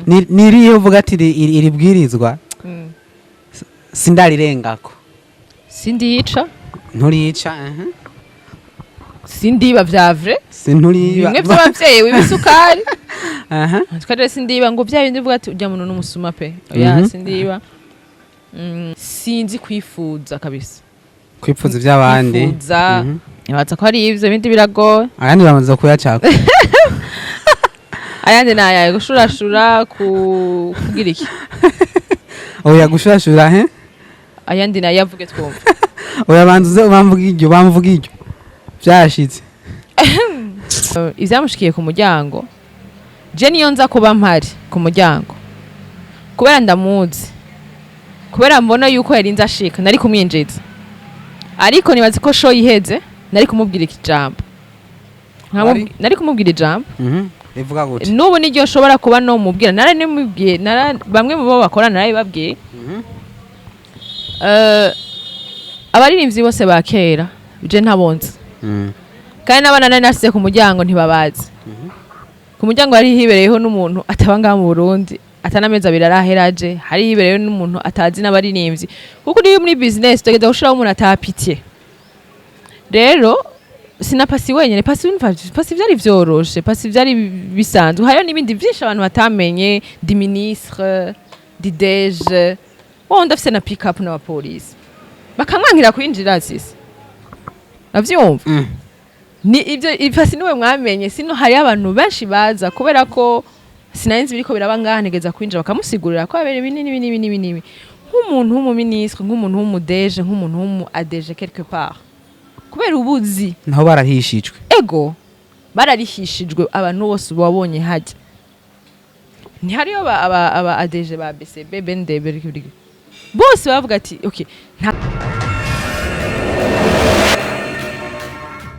Nirihe uvuga ati iri bwirizwa sindarirengako? Sindica. Nturica. Sindiba vya vrai. Sinturiba. Bimwe vy'abavyeyi w'ibisukari. Twari sindiba ngo vya bindi uvuga ati urya muntu n'umusuma pe, oya. Sindiba. Sinzi kwifuza kabisa. Kwipfuza iby'abandi. Kwifuza. Nibaza ko ari ivyo, ibindi biragoye. Ayandi bamaze kuyacaka. Ayandi ni ayaye? Gushurashura, kugira iki? Oya, gushurashura he? Ayandi ni ayavuge twumva. Oya, banza uze bamvuga iryo, bamvuga iryo byashitse. Ivyamushikiye ku muryango, je niyo nza kuba mpari ku muryango, kubera ndamuzi, kubera mbona yuko yarinze ashika, nari kumwinjiza. Ariko nibaza ko show iheze nari kumubwira ikijambo. Wari? Nari kumubwira ijambo. Ivuga gute? N'ubu niryo nshobora kuba nomubwira, naranimubwiye, bamwe mu bo bakora narabibabwiye. Abaririmbyi bose ba kera je ntabonze. Kandi n'abana nari nasize ku muryango ntibabazi. Ku muryango hari hibereyeho n'umuntu ataba ngaha mu Burundi, atanamezi 2 arahera aje, hari hibereyeho n'umuntu atazi n'abaririmbyi, kuko uri muri business utegereza gushiraho umuntu atapitiye. Rero sina Pasi wenyene. Pasi umva, Pasi vyari vyoroshe, Pasi vyari bisanzwe. Hariho n'ibindi vyinshi abantu batamenye, di ministre, di DG, wowe ndafise na pick up n'abapolisi bakamwankira kwinjira sisi navyumva. Ni ibyo, ipasi niwe mwamenye. Sino hariyo abantu benshi baza kubera ko sinari nzi biriko biraba ngaha, ntegeza kwinjira bakamusigurira ko habera ibi n'ibi n'ibi n'ibi n'ibi, nk'umuntu w'umuminisitiri, nk'umuntu w'umu DG, nk'umuntu w'umu ADG quelque part, kubera ubuzi. Naho barahishijwe. Ego, bararihishijwe. Abantu bose wabonye hajya ntihariyo aba ADG ba BCB, BNDB, bose bavuga ati okay, nta.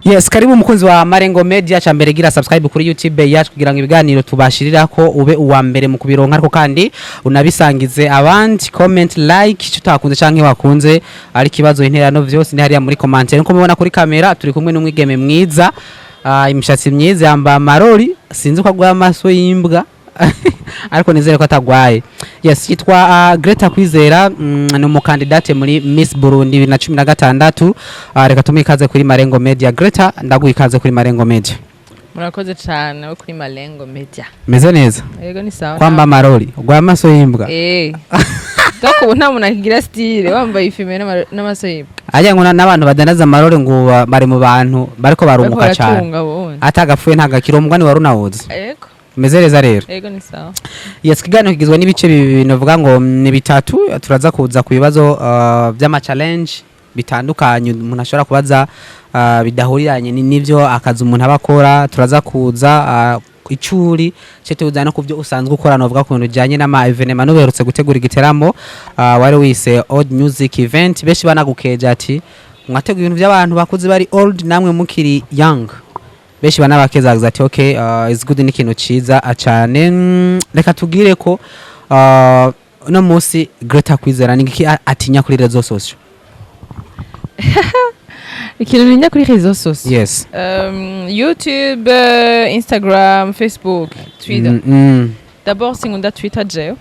Yes, karibu umukunzi wa Marengo Media. Ca mbere gira subscribe kuri YouTube yacu kugira ngo ibiganiro tubashirirako ube uwa mbere mu kubironka, ariko kandi unabisangize abandi. Comment, like, icyo utakunze canke wakunze, ari kibazo, interano, vyose ni hariya muri commentaire. Nkuko mubona kuri kamera, turi kumwe n'umwigeme mwiza, imishatsi myiza, yambaye amarori, sinzi ko agwaye amaso y'imbwa, ariko nizere ko atagwaye. Yes, yitwa Greta Kwizera, ni umukandidate muri Miss Burundi 2016. Reka tumuhe ikaze kuri Marengo Media. Greta, ndaguha ikaze kuri Marengo Media. Murakoze cyane wo kuri Malengo Media. Meze neza? Yego, ni sawa. Kwamba amarori, ugwaye amaso y'imbwa? Eh, donc ubu nta muntu akigira style wambaye ifime n'amaso y'imbwa. Ajya ngo n'abantu badandaza amarori ngo bari mu bantu bariko barunguka cyane. Baratunga bundi. Atagapfuye ntagakira, umugani wari unawuzi. Yego. Meze neza rero? Yego, ni sawa. Yes, ikiganiro kigizwe n'ibice bibiri, novuga ngo ni bitatu. Turaza kuza ku bibazo vy'ama challenge bitandukanye umuntu ashobora kubaza, bidahuriranye n'ivyo akazi umuntu aba akora. Turaza kuza icuri ce tuza no kubyo usanzwe ukora, novuga ku bintu bijanye n'ama événement. Nuberutse gutegura igiteramo wari wise Old Music Event. Benshi banagukeje ati mwateguye ibintu by'abantu bakuze bari old, namwe mukiri young. Benshi banabakeza ati okay, is good, ni ikintu ciza cane. Reka tubwire ko uno munsi Greta Kwizera ni iki atinya kuri réseaux sociaux? Ikintu ntinya kuri réseaux sociaux? Yes. YouTube, Instagram, Facebook, Twitter. D'abord sinkunda Twitter jewe,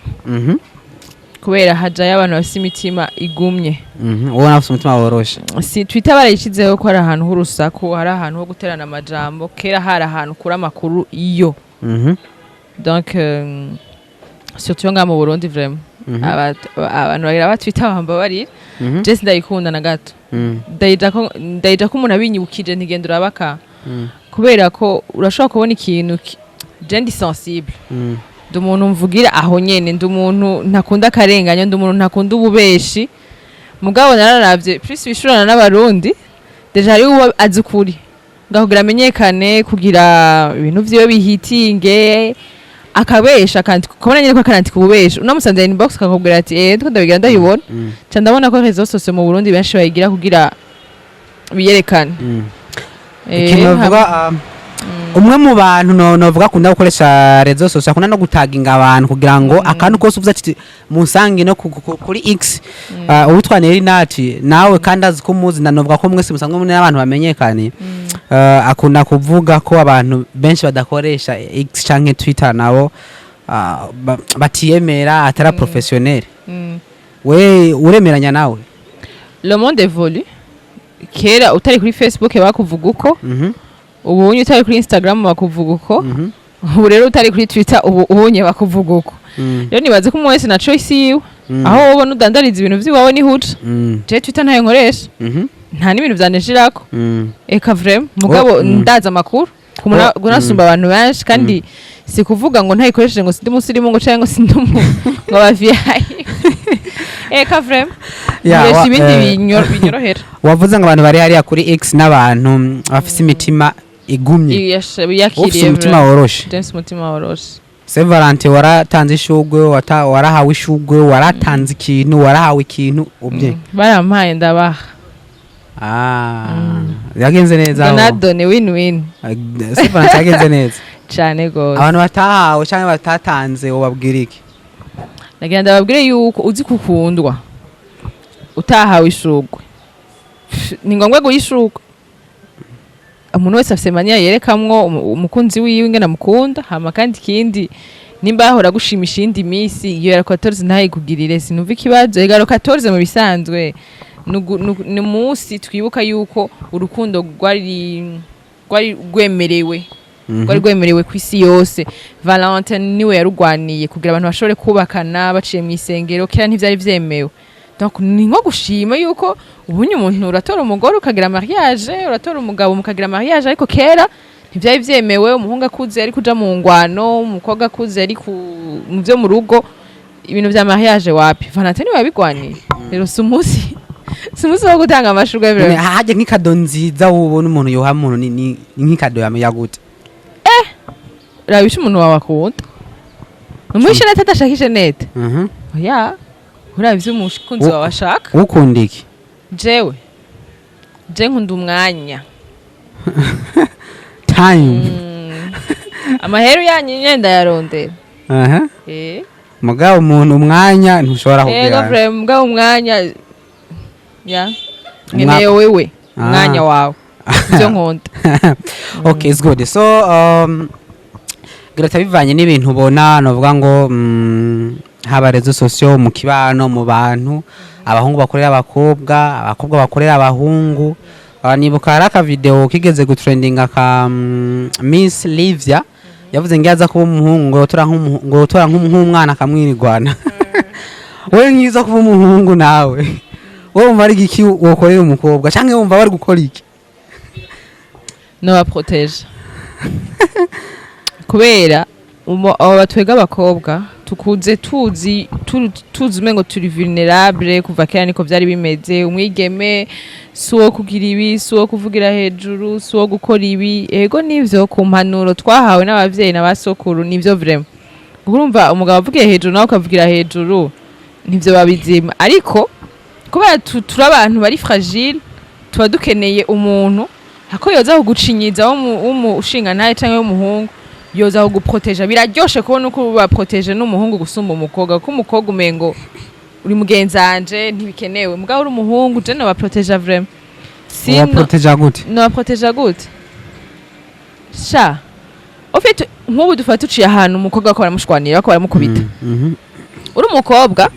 kubera hajayo abantu bafise imitima igumye. Ubona afite umutima woroshe. Si Twitter barayishizeho ko hari ahantu h'urusaku, hari ahantu ho guterana amajambo. Kera hari ahantu ukura amakuru iyo. Donc surtout yo ngaha mu Burundi vraiment, abantu bagira ba Twitter bambabarira. Je sindayikunda na gato. Ndayija ko umuntu abinyibukije ntigenda urabaka, kubera ko urashobora kubona ikintu je ndi sensible. Ndi umuntu mvugira aho nyene, ndi umuntu ntakunda akarenganya, ndi umuntu ntakunda ububeshi. Mugabo nararavye plus bishurana n'Abarundi, déjà hariho uwo azi ukuri ngaho kugira amenyekane, kugira ibintu vyiwe bihitinge, akabesha akandika, ukabona nyene ko akarandika ububeshi. Unamusanze inbox akakubwira ati eh, ndiko ndabigira, ndabibona. Ca ndabona ko réseaux sociaux mu Burundi benshi bayigira kugira biyerekane. Ikintu bavuga, umwe mu bantu novuga akunda gukoresha réseaux sociaux, akunda no gutaginga abantu kugira ngo akantu kose uvuze ati munsange no kuri X, uwitwa Nerinati nawe kandi azi ko umuzi, ndanovuga ko mwese musanzwe muri n'abantu bamenyekanye. Akunda kuvuga ko abantu benshi badakoresha X canke Twitter nabo. batiyemera, atari professionnel. We uremeranya nawe? Le monde évolue. Kera utari kuri Facebook bakuvuga uko, ubu unye utari kuri Instagram bakuvuga uko, ubu rero utari kuri Twitter ubu unye bakuvuga uko. Rero nibaze ko umwe wese na choice yiwe, aho wowe ubona udandariza ibintu vy'iwawe niho uca. Je Twitter ntayo nkoresha, nta n'ibintu vyanejirako. Eka, vraiment, mugabo ndazi amakuru kumuna gunasumba abantu benshi, kandi si kuvuga ngo ntayikoresheje ngo sindi umusirimu ngo canke ngo sindi ngo aba VIP. Eka, vraiment, nkoresha ibindi binyorohera. Wavuze ngo abantu bari hariya kuri X n'abantu bafise imitima igumye. Ufise Yakiriye. umutima woroshe. James, umutima woroshe. Saint Valentin waratanze ishurwe, warahawe ishurwe, waratanze ikintu, warahawe ikintu ubye? Barampaye, ndabaha. Ah, yagenze neza aho. Donadone, win win. Saint Valentin yagenze neza. Cane gose. Abantu batahawe cyangwa batatanze ubabwira iki? Nagira ndababwire yuko uzi kukundwa utahawe ishurwe, ni ngombwa guha ishurwe. Umuntu wese afise manière yerekamwo umukunzi wiwe ingene amukunda. Hama kandi ikindi, nimba yahora gushimisha iyindi misi, iyo ya 14 ntayikugirire, sinumva ikibazo. Ega 14 mu bisanzwe ni umunsi twibuka yuko urukundo rwari rwemerewe, rwari rwemerewe ku isi yose. Valentin niwe yarugwaniye kugira abantu bashobore kubakana baciye mu isengero. Kera ntivyari vyemewe. Donc ni nko gushima yuko ubunye umuntu uratora umugore ukagira mariage, uratora umugabo mukagira mariage, ariko kera ntivyari vyemewe. Umuhungu akuze ari kuja mu ngwano, umukobwa akuze ari mu vyo mu rugo, ibintu vya mariage wapi. Valentin niwe yabigwaniye. Rero si umunsi wo gutanga amashurwe. None hajya nk'ikado nziza wubona umuntu yoha umuntu ni nk'ikado yagute? Raba ico umuntu wawe akunda, umuhishe nete adashakishe nete. Oya, uraba ivyo umukunzi wawe ashaka. Ukunda iki? Jewe je nkunda umwanya. Time. Amaheru yanyu nyene ndayarondera. Eh. Mugabo umuntu umwanya ntushobora Ego. kugira. Vraiment, mugabo umwanya ya nkeneye wewe. Ah. Umwanya wawe ivyo nkunda. Okay, it's good. So Greta, bivanye n'ibintu ubona, novuga ngo haba réseaux sociaux, mu kibano, mu bantu, abahungu bakorera abakobwa, abakobwa bakorera abahungu. Nibuka hari aka video kigeze gutrendinga ka Miss Livia, yavuze ngo yaza kuba umuhungu ngo yotora ngo yotora nk'umwana akamwirigwana. Wewe nkiza kuba umuhungu nawe, wowe wumva ari iki wokorera umukobwa, canke wumva bari gukora iki? Noba protège, kubera abo batwega abakobwa tukuze tuzi tuzi umengo turi vulnérable. Kuva kera niko vyari bimeze: umwigeme si uwo kugira ibi, si uwo kuvugira hejuru, si uwo gukora ibi. Ego, nivyo, ku mpanuro twahawe n'abavyeyi na basokuru, nivyo vraiment. Urumva umugabo avugiye hejuru nawe ukavugira hejuru, ntivyo babizima. Ariko kubera turi abantu bari fragile, tuba dukeneye umuntu hako yoza kugucinyiza w'umushingantahe canke w'umuhungu yoza kuguproteja. Biraryoshe kubona uko baproteje n'umuhungu gusumba umukobwa, kuko umukobwa umengo uri mugenzanje, ntibikenewe. Mugabo uri umuhungu, je nobaproteja vraiment. Sino Ubaproteja gute? Nobaproteja gute sha? Au fait, nk'ubu dufata uciye ahantu umukobwa ko baramushwanira, ko baramukubita, uri umukobwa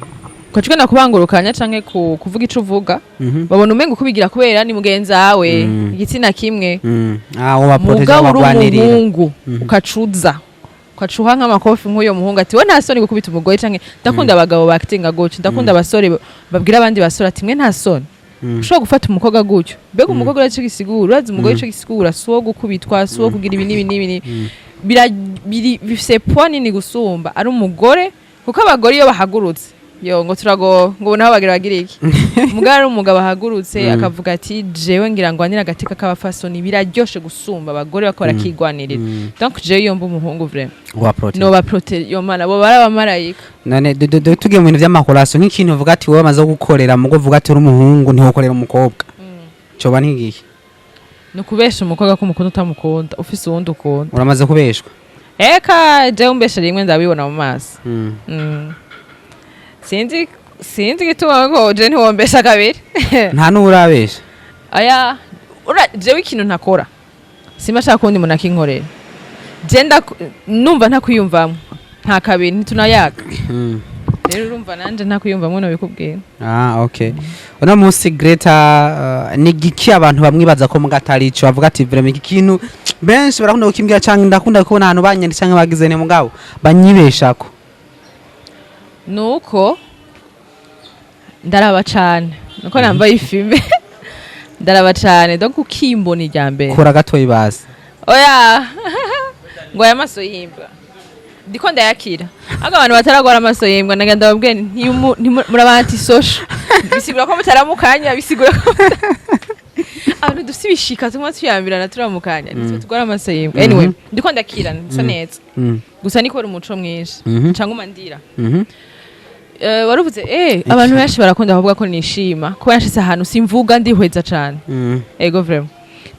ugaca ugenda kubangurukanya canke kuvuga ico uvuga, babona umengo kubigira kubera ni mugenzi wawe, igitsina kimwe. Ah, ubaproteja, Mugabo uri ubagwanirira. umuhungu, ukacuza ukacuha nk'amakofi nk'uyo muhungu ati: "We nta soni gukubita umugore?" Canke ndakunda abagabo bakitinga gutyo, ndakunda abasore babwira abandi basore ati: "Mwe nta soni ushobora gufata umukobwa gutyo?" Mbega umukobwa uraco gisigura? Urazi umugore ico gisigura? Si uwo gukubitwa, si uwo kugira ibi n'ibi n'ibi n'ibi. Bifise poids nini gusumba ari umugore, kuko abagore iyo bahagurutse yo ngo turago ngo naho bagira bagira iki. Mugabo ari umugabo ahagurutse akavuga ati: "Jewe ngira ngo anire agateka k'abafasoni", biraryoshe gusumba abagore bakora bakigwanirira. Donc jewe iyo mba umuhungu, vraiment, Ubaproteja. no baprote yo mana bo bari abamarayika. None tugiye mu bintu vy'amakorasiyo, nk'ikintu uvuga ati wowe amaze gukorera mugo, uvuga ati uri umuhungu ntiwokorera umukobwa, coba ntigihe? Ni ukubesha umukobwa ko umukunda utamukunda, ufise uwundi ukunda. Uramaze kubeshwa? Eka, jewe umbesha rimwe ndabibona mu maso. Sinzi igituma ko je ntiwombesha kabiri. Nta n'uwurabesha? Aya, ura jewe ikintu ntakora, simba shaka kundi umuntu akinkorera. Je numva ntakwiyumvamwo. Nta kabiri, ntitunayaga. Rero urumva nanje ntakwiyumvamwo nobikubwira. Ah, okay. Uno munsi Greta, ni giki abantu bamwibaza ko muga atari ico, bavuga ati vraiment iki kintu benshi barakunda kukimbwira, canke ndakunda kubona ahantu banyanditse canke bagize ne, mugabo banyibeshako? Nuko ndaraba cane, nuko nambaye ifime, ndaraba cane, donc ukimbona irya mbere. Kora gatoyi basi. Oya, ngo aya maso y'imbwa ndiko ndayakira, ariko abantu bataragwara amaso y'imbwa naga ndababwiye nti muraba anti-social, bisigura ko mutaramukanya, bisigura ko abantu dufite ibishika tumwe tuyambirana turamukanya, nitwe tugwara amaso y'imbwa. Anyway, ndiko ndakira, nsa neza. Gusa nikora umuco mwinshi cyangwa umandira. Waruvuze abantu benshi barakunda kuvuga ko nishima kuba yashitse ahantu, simvuga, ndihweza cane. Ego, vraiment,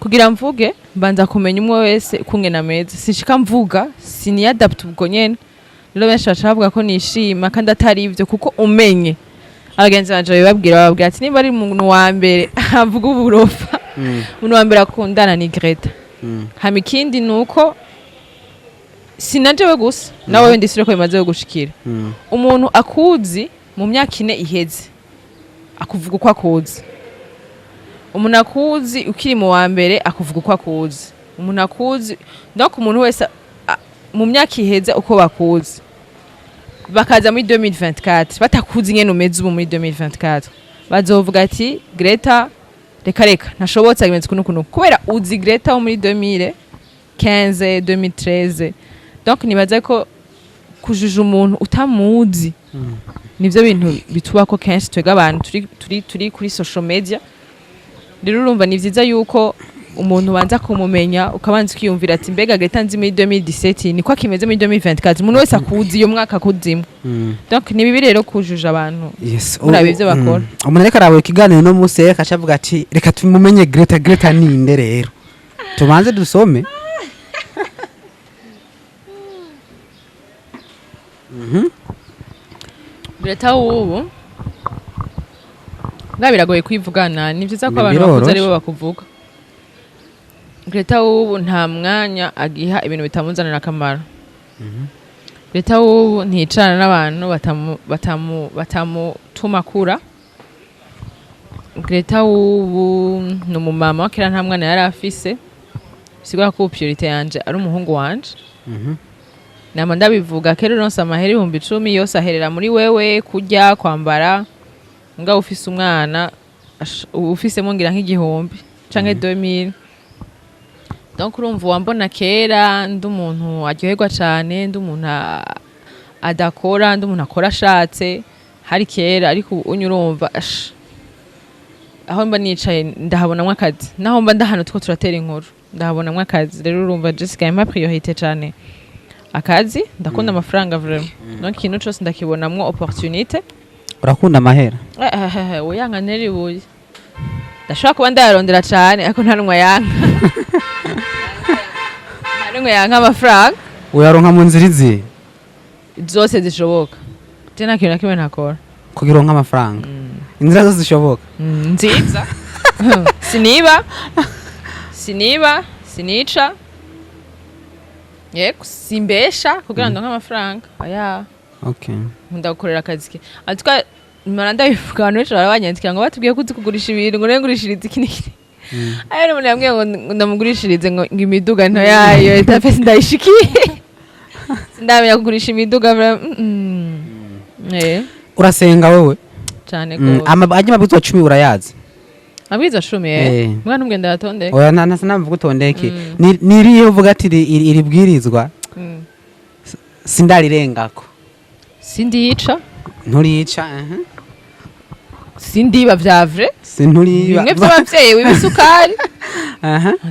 kugira mvuge mbanza kumenya umwe wese ukungene ameze, sinshika mvuga, siniyadapta ubwo nyene. Rero benshi baca bavuga ko nishima kandi atari ivyo, kuko umenye abagenzi banje babibabwira, bababwira ati niba ari umuntu wa mbere avuga uburofa, umuntu wa mbere akundana ni Greta. Hama ikindi ni uko sinajewe gusa, nawe ndisire ko bimaze gushikira. Umuntu akuzi mu myaka 4 iheze akuvuga uko akuzi, umuntu akuzi ukiri mu wa mbere akuvuga uko akuzi, umuntu akuzi, donc umuntu wese mu myaka iheze uko bakuzi, bakaza muri 2024 batakuzi ingene umeze ubu muri 2024, bazovuga ati Greta reka reka ntashobotse, agimeze kuno kuno, kubera uzi Greta wo muri 2015, 2013. Donc nibaza ko kujuja umuntu utamuzi nivyo bintu bitubako kenshi twebwe abantu turi kuri social media. Rero urumva ni vyiza yuko umuntu ubanza kumumenya, ukabanza ukiyumvira ati mbega Greta nzi muri 2017 niko akimeze muri 2024? Umuntu wese akuzi iyo mwaka akuzimwe. Donc ni bibi rero kujuja abantu. Yes. Murabe ivyo bakora. Umuntu ariko araba ikiganiro no munsi reka acavuga ati reka tumumenye Greta. Greta ninde? Rero tubanze dusome. Greta ubu nga biragoye kwivugana, ni vyiza ko abantu Biroroshe. bakuze aribo bakuvuga. Greta ubu nta mwanya agiha ibintu bitamuzanira akamaro. Greta ubu nticarana n'abantu batamutuma akura. Greta ubu ni umumama wa kera, nta mwana yari afise, bisigura ko ubu priorité yanje ari umuhungu wanje. Nama ndabivuga, kera uronse amahera 10,000 yose aherera muri wewe, kurya, kwambara, ngabo ufise umwana uba ufisemo ngira nk'igihumbi canke 2000. Donc urumva wambona kera ndi umuntu aryoherwa cane, ndi umuntu adakora, ndi umuntu akora ashatse, hari kera. Ariko ubu unye urumva aho mba nicaye ndahabonamwo akazi, naho mba ndahano two turatera inkuru ndahabonamwo akazi. Rero urumva Jessica yampa priorité cane akazi, ndakunda amafaranga vraiment, donc ikintu cose ndakibonamwo opportunité. Urakunda amahera? Oyanka ntera ibuye, ndashobora kuba ndayarondera cane, ariko nta numwe yanka, nta numwe yanka amafaranga. Uyaronka mu nzira izihe? Zose zishoboka, je nta kintu na kimwe ntakora. Kugira uronke amafaranga, inzira zose zishoboka? Nziza, siniba, siniba, sinica, yego, simbesha kugira ngo ndonke amafaranga, oya. Nkunda gukorera akazi ke atwa mara ndabivuga, abantu benshi barabanyandikira ngo batubwiye ko uzi kugurisha ibintu, ngo ngurishirize iki n'iki. Ayo umuntu yambwiye ngo ndamugurishirize ngo imiduga nto yayo etape sindayishikiye, sindamenya kugurisha imiduga. Urasenga wowe? Cane gose. Ajya amabwizwa 10 urayazi? Amabwiriza 10? Mwana umwe ndayatondeka. Oya, nta namvuga utondeke. Ni irihe uvuga ati iri bwirizwa sindarirengako? Sindiyica. Nturica. Sindiba vya vrai. Sinturiba. Bimwe vy'abavyeyi wiba isukari.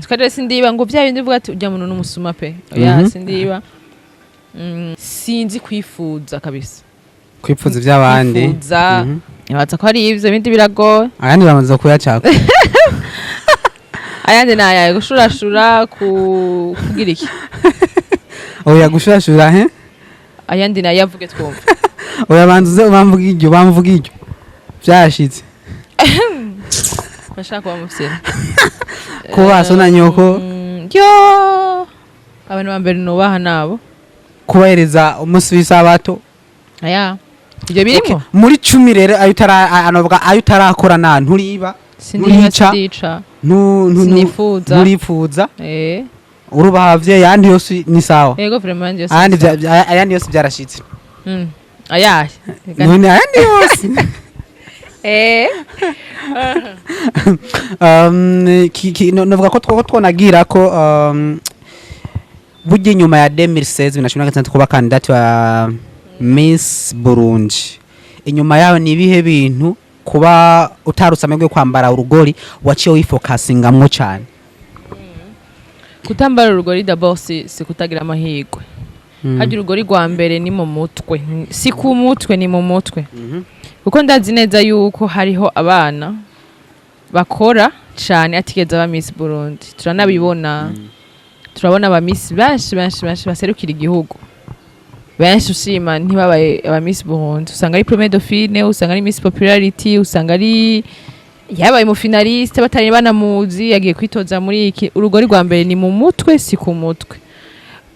Twari sindiba ngo bya bindi uvuga ati ujya muntu n'umusuma pe, oya. Sindiba. Sinzi kwifuza kabisa. Kwipfuza iby'abandi. Kwifuza. Nibaza ko ari ivyo, ibindi biragoye. Ayandi bamaze kuyacaka. Ayandi ni ayaye? Gushurashura, kugira iki? Oya, gushurashura he? Ayandi ni ayavuge twumva. Oya, banza uze bamvuga iryo, bamvuga iryo byashitse. Bashaka kuba mufyina. Kuba so na nyoko. Yo, abantu ba mbere nubaha nabo. Kubahiriza umunsi w'isabato. Aya, ibyo birimo. Okay. Muri 10 rero ayo utara, anovuga ayo utarakora, na nturiba? Siniba. Nturica. Sindica. Sinifuza. Nturifuza. Eh. Urubaha abavyeyi, ayandi yose ni sawa. Yego, vraiment yose. Ayandi ayandi yose byarashitse. Aya. None ayandi yose? Eh. Novuga ko twonagira ko burya inyuma ya 2016, 2016, kuba candidate wa Miss Burundi, inyuma yaho ni ibihe bintu, kuba utarutse amahirwe yo kwambara urugori, waciye wifokasingamwo cyane? Kutambara urugori d'abord si kutagira amahirwe. Harya urugori rwa mbere ni mu mutwe, si ku mutwe, ni mu mutwe, kuko ndazi neza yuko hariho abana bakora cane atigeze aba Miss Burundi. Turanabibona, turabona aba Miss benshi benshi benshi baserukira igihugu, benshi ushima ntibabaye aba Miss Burundi. Usanga ari première dauphine, usanga ari Miss Popularity, usanga ari yabaye mu finaliste batari banamuzi, yagiye kwitoza muri iki. Urugori rwa mbere ni mu mutwe, si ku mutwe.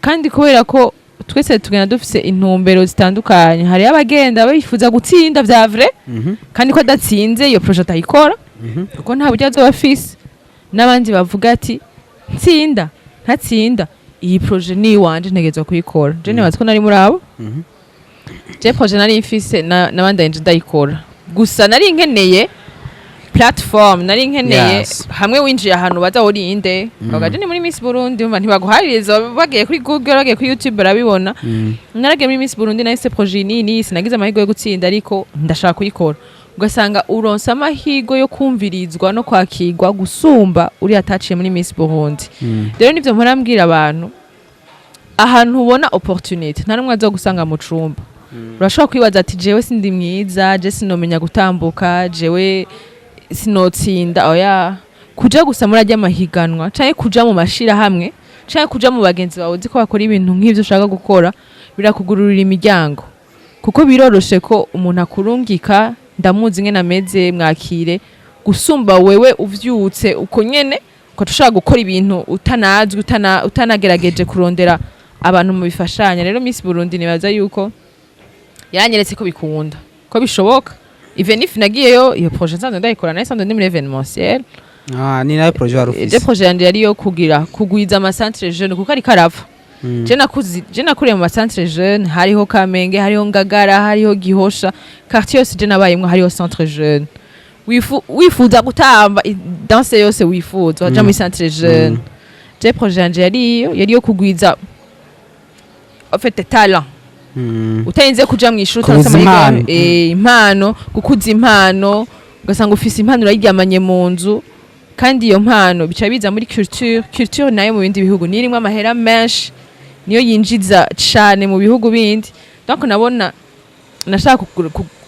Kandi kubera ko twese tugenda dufise intumbero zitandukanye, hariyo abagenda bifuza gutsinda vya vrai, kandi ko adatsinze iyo projet atayikora, kuko nta buryo azoba afise, n'abandi bavuga ati ntsinda ntatsinda, iyi projet ni iwanje, ntegerezwa kuyikora. Je nibaza ko nari muri abo. Je projet nari mfise nabandanyije ndayikora, gusa nari nkeneye platform, nari nkeneye hamwe winjiye ahantu baza urinde bavuga je ni muri Miss Burundi, umva ntibaguhaririza, bagiye kuri Google, bagiye kuri YouTube barabibona. Naragiye muri Miss Burundi nahise projet nini, sinagize amahirwe yo gutsinda, ariko ndashaka kuyikora. Ugasanga uronse amahirwe yo kumvirizwa no kwakirwa gusumba uri ataciye muri Miss Burundi. Rero nivyo mpora mbwira abantu: ahantu ubona opportunity, nta numwe azogusanga mu cumba. Urashobora kwibaza ati jewe sindi mwiza, je sinomenya gutambuka, jewe sinotsinda. Oya, kuja gusa muri arya mahiganwa, canke kuja mu mashirahamwe, canke kuja mu bagenzi bawe uzi ko bakora ibintu nk'ivyo ushaka gukora, birakugururira imiryango, kuko biroroshe ko umuntu akurungika: ndamuzi ngene ameze, mwakire, gusumba wewe uvyutse uko nyene ukaca ushaka gukora ibintu utanazwi, utanagerageje kurondera abantu mu bifashanya. Rero Miss Burundi nibaza yuko yaranyeretse ko bikunda, ko bishoboka, even if nagiyeyo iyo projet nsanzwe ndayikora, nayo nsanzwe ndi muri événementiel. Ah, ni nayo projet wari Je ufise? projet yanje yari yo kugira kugwiza ama centre jeune, kuko ariko arava. Je nakuzi, je nakuriye mu ma centre jeune, hariho Kamenge, hariho Ngagara, hariho Gihosha, quartier yose je nabayemwo hariho centre jeune. Wifuza gutamba danse yose wifuza, waja muri centre jeune. Je projet yanje yari iyo kugwiza en fait talent, utarinze kuja mw'ishuri. Kuguza utaronse amahirwe. impano. Impano, gukuza impano. Ugasanga ufise impano urayiryamanye mu nzu, kandi iyo mpano bica biza muri culture. Culture nayo mu bindi bihugu niyo irimwo amahera menshi, niyo yinjiza cane mu bihugu bindi. Donc nabona nashaka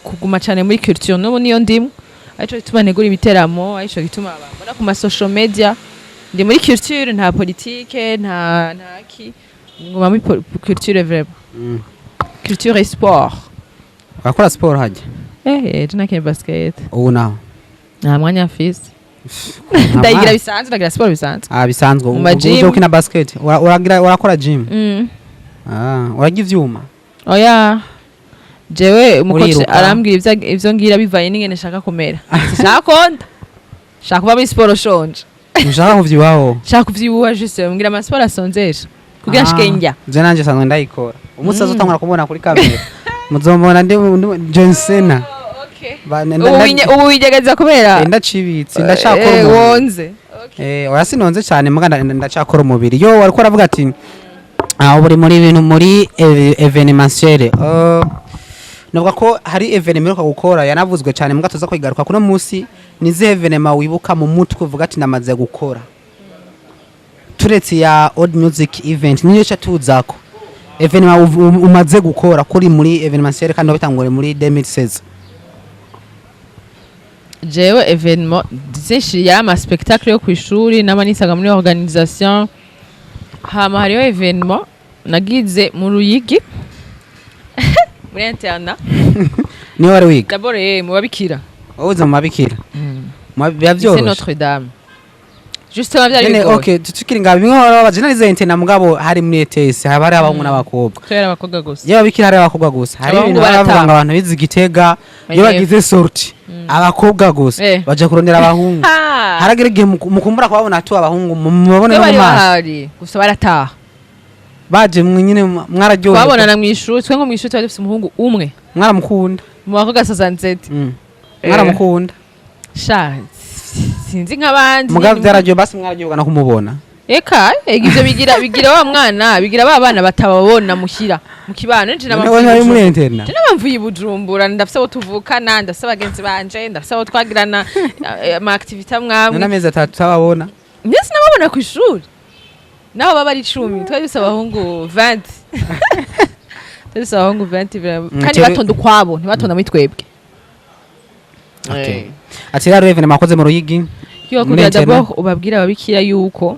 kuguma cane muri culture, n'ubu niyo ndimo, arico gituma ntegura ibiteramo, arico gituma bambona ku ma social media. Ndi muri culture, nta politique, nta ki, nguma muri culture vraiment. Culture et sport. Urakora siporo hajya? Eh, je nakina basket. Ubu naho? Nta mwanya mfise. Nta Ndayigira mwanya? bisanzwe, ndagira siporo bisanzwe. Ah, bisanzwe. Mu ma gym. Uje ukina basket? Uragira, urakora gym? Mm. Ah, urarya ivyuma? Oya, jewe umukoci Uriruka? arambwira ivyo ngira bivanye n'ingene nshaka kumera. Sinshaka konda, nshaka kuba muri siporo shonje. Ushaka kuvyibaho? Nshaka kuvyibuha, juste mbwira amasiporo asonzesha kugira nshike njya. Je nanje sanzwe ndayikora. Umunsi azotangura kumubona kuri kamera, muzombona ndi John Cena. Ubu wigerageza kubera Ndacibitse, ndashakora umubiri. Wonze. Eh, oya, sinonze cyane, muga ndacakora umubiri. Yo wariko aravuga ati ah, ubu uri muri ibintu muri événementiel. Navuga ko hari événement iheruka gukora yanavuzwe cyane, muga tuza kwigaruka kuno munsi. Ni zihe événement wibuka mu mutwe uvuga ati ndamaze gukora, turetse ya Old Music Event niyo ca tuzako? Événement umaze gukora kuri muri événementiel, kandi wabitangure muri 2016. Jewe événement zinshi yari ama spectacle yo kw'ishuri, nama nisaga muri organisation. Hama hariho événement nagize mu Ruyigi muri internat. Niyo wari wiga? D'abord mu babikira. Wowe uza mu mabikira? Biba Lycée vyoroshe? Notre Dame. Justement, vyari Nyene, bigoye. Okay, tukiri ngaho, bimwe bahora babaza, narize internat, mugabo hari muri ETS haba hari abahungu n'abakobwa. Kubera abakobwa gusa. Iyo ababikira hari abakobwa gusa, hari Abahungu ibintu baba bavuga barataha. ngo abantu bize Igitega iyo bagize sortie, abakobwa gusa baja kurondera abahungu. Haragera igihe mukumbura kubabona tu abahungu, mubabone Twe no bari mu maso. bahari gusa barataha. Baje mwe nyine mwararyoherwa. Twabonana mw'ishuri. Twe nko mw'ishuri twari dufise umuhungu umwe. Mwaramukunda. Mu bakobwa 67. Mwaramukunda. Sha, sinzi nk'abandi. Mugabo Nyene. byararyohe basi, mwararyoherwa no kumubona. Eka ega, ivyo bigira wa mwana, bigira ba bana batababona muhira mu kibano. Nje None wowe ntari muri internat? Je nabamvuye i Bujumbura, ndafise abo tuvukana, ndafise abagenzi banje, ndafise abo twagirana ama activité amwamwe. None amezi 3 utababona? Ndetse nababona ku ishuri naho baba ari 10. Twari dufise abahungu 20, twari dufise abahungu 20 kandi batonda ukwabo, ntibatonda muri twebwe. Okay. Ati rero événement wakoze mu Ruyigi Yo muri kugira internat. d'abord ubabwira ababikira yuko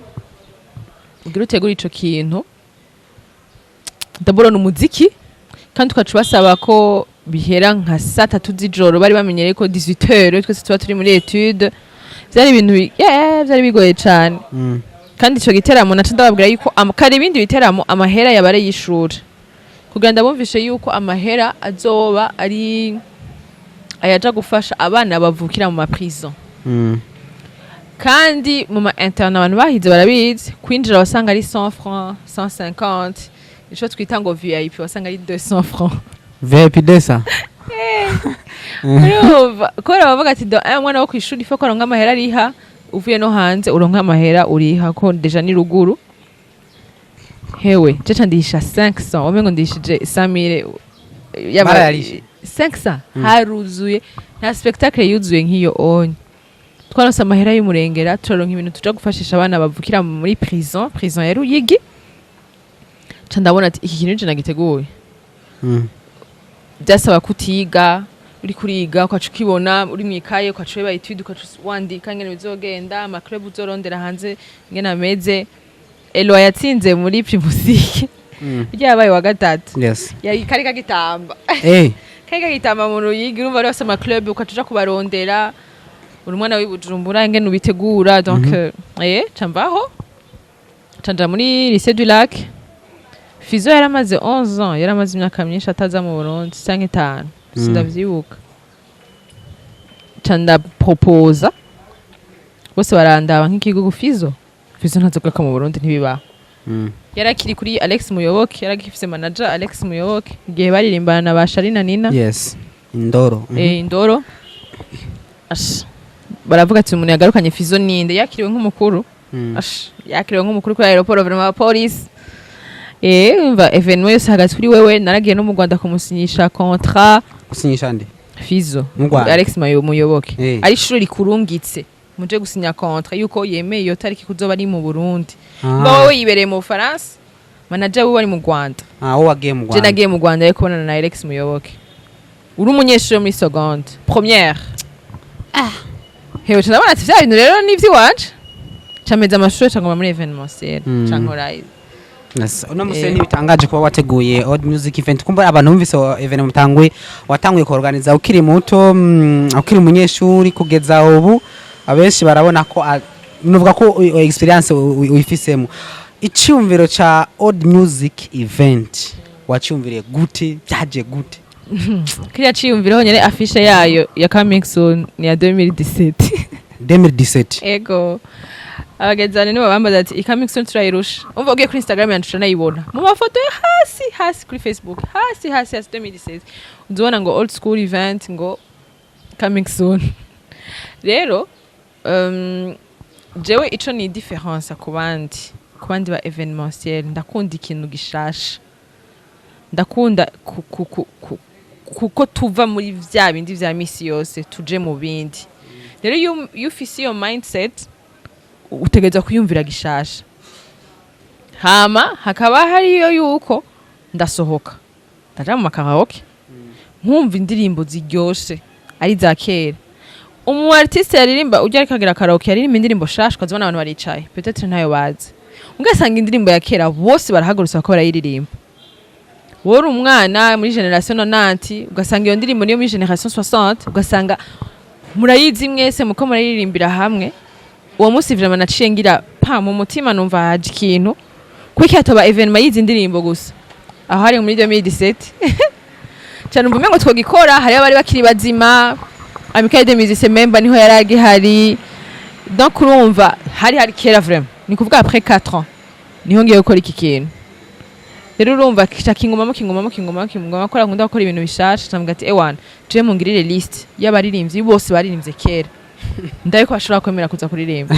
ugira utegura ico kintu, d'abord ni umuziki, kandi tukaca basaba ko bihera nka saa 3 z'ijoro. Bari bamenyereye ko 18 heures twese tuba turi muri étude. Vyari ibintu yeah, vyari bigoye cane. Kandi ico giteramo naco ndababwira yuko kare ibindi biteramo amahera yabare y'ishuri, kugira ndabumvishe yuko amahera azoba ari ayaja gufasha abana bavukira mu ma prison. Kandi mu ma internat, abantu bahize barabizi, kwinjira wasanga ari 100 francs, 150. Ico twita ngo VIP wasanga ari 200 francs. VIP desa. Urumva, kubera bavuga ati do aya mwana wo kwishuri ifo ko aronka amahera ariha, uvuye no hanze uronka amahera uriha, ko déjà ni ruguru. Hewe, je ca ndihisha 500, umengo ndihishije 5000 yaba. Barayarishe. 500 haruzuye, nta spectacle yuzuye nk'iyo onye. Twaronse amahera y'umurengera, turaronka ibintu tuja gufashisha abana bavukira muri prison ya Ruyigi. Ca ndabona ati iki kintu je nagiteguye. Byasaba kutiga, uri kuriga ukaca ukibona uri mwikaye, ukaca ureba étude, ukaca wandika ngene bizogenda, ama club uzorondera hanze ngene ameze. Eloi yatsinze muri Primusic. Ryabaye wa gatatu. Yari kari kagitamba. Kari kagitamba mu Ruyigi. Urumva rero ama club ukaca uja kubarondera, uri umwana w'i Bujumbura, ingene ubitegura. Donc ca mvaho, ca nja muri Lycée du Lac. Fizo yaramaze 11 ans, yaramaze imyaka myinshi ataza mu Burundi, canke itanu, sindavyibuka. Ca ndaproposa, bose barandaba nk'ikigugu. Fizo, Fizo ntazogaruka mu Burundi, ntibibaho. Yarakiri kuri Alex Muyoboke, yaragifise manager Alex Muyoboke igihe baririmbana na ba Sharina Nina. Yes, indoro. Indoro. Ash. Baravuga ati umuntu yagarukanye Fizo ninde? Yakiriwe nk'umukuru. Ash, yakiriwe nk'umukuru kuri aéroport, vraiment abapolisi. Umva, événement yose hagati kuri wewe. Naragiye no mu Rwanda kumusinyisha contrat. Gusinyisha nde? Fizo. Mu Rwanda? Alex Muyoboke. Ari ishuri rikurungitse muje gusinya contrat yuko yemeye iyo tariki kuzoba ari mu Burundi. Mba wowe yibereye mu Bufaransa, manager wiwe ari mu Rwanda. Ah, wowe wagiye mu Je Rwanda? nagiye mu Rwanda yo kubonana na Alex Muyoboke. Uri umunyeshuri wo muri seconde première. Hewe, ndabona ati vya bintu rero ni ivy'iwanje. Cameza amashuri, ca ngoma muri événementiel. Ca nkora. Yes. Uno musi ntibitangaje kuba wateguye Old Music Event. Kumva abantu bumvise événement mutanguye, watanguye kuorganiza ukiri muto, ukiri umunyeshuri, kugeza ubu abenshi barabona ko nuvuga ko experience uyifisemo. Icyumviro ca Old Music Event wacyumviriye gute? Byaje gute? Kiriya ciyumviro honyene, affiche yayo ya coming soon ni ya 2017. 2017? Ego. Abagenzi banje nibo bambaza ati i coming soon turayirusha. Umva, ugiye kuri Instagram yanje uranayibona mu mafoto yo hasi hasi, kuri Facebook hasi hasi hasi, 2016, uzobona ngo old school event, ngo coming soon. Rero jewe ico ni différence ku bandi ba événementiel, ndakunda ikintu gishasha, ndakunda kuko tuva muri vya bindi vya misi yose tuje mu bindi. Rero iyo ufise iyo mindset, utegerezwa kuyumvira gishasha. Hama hakaba hariyo yuko ndasohoka, ndaja mu makaraoke, nkumva indirimbo ziryoshe ari za kera. Umu artiste yaririmba ujya ariko agira karaoke yaririmba indirimbo shasha, ukazibona abantu baricaye, peut-être ntayo bazi. Ugasanga indirimbo ya kera bose barahagurutse bako barayiririmba. Wowe uri umwana muri génération 90, ugasanga iyo ndirimbo niyo muri génération 60, ugasanga murayizi mwese, muko murayiririmbira hamwe. Uwo munsi vraiment naciye ngira pa mu mutima, numva haje ikintu, kuko hatoba événement y'izi ndirimbo gusa. Aho hari muri 2017 cyane, numva umengo twogikora. Hariho abari bakiri bazima, Amicale des Musiciens member niho yari agihari. Donc urumva hari kera vraiment, ni kuvuga après 4 ans niho ngiye gukora iki kintu. Rero urumva kica kingumamo, kingumamo, kingumamo, kingumamo, ko nkunda gukora ibintu bishasha. Ndavuga ati: "Ewana, je mungirire liste y'abaririmbyi bose baririmbye kera, ndabe ko bashobora kwemera kuza kuririmba."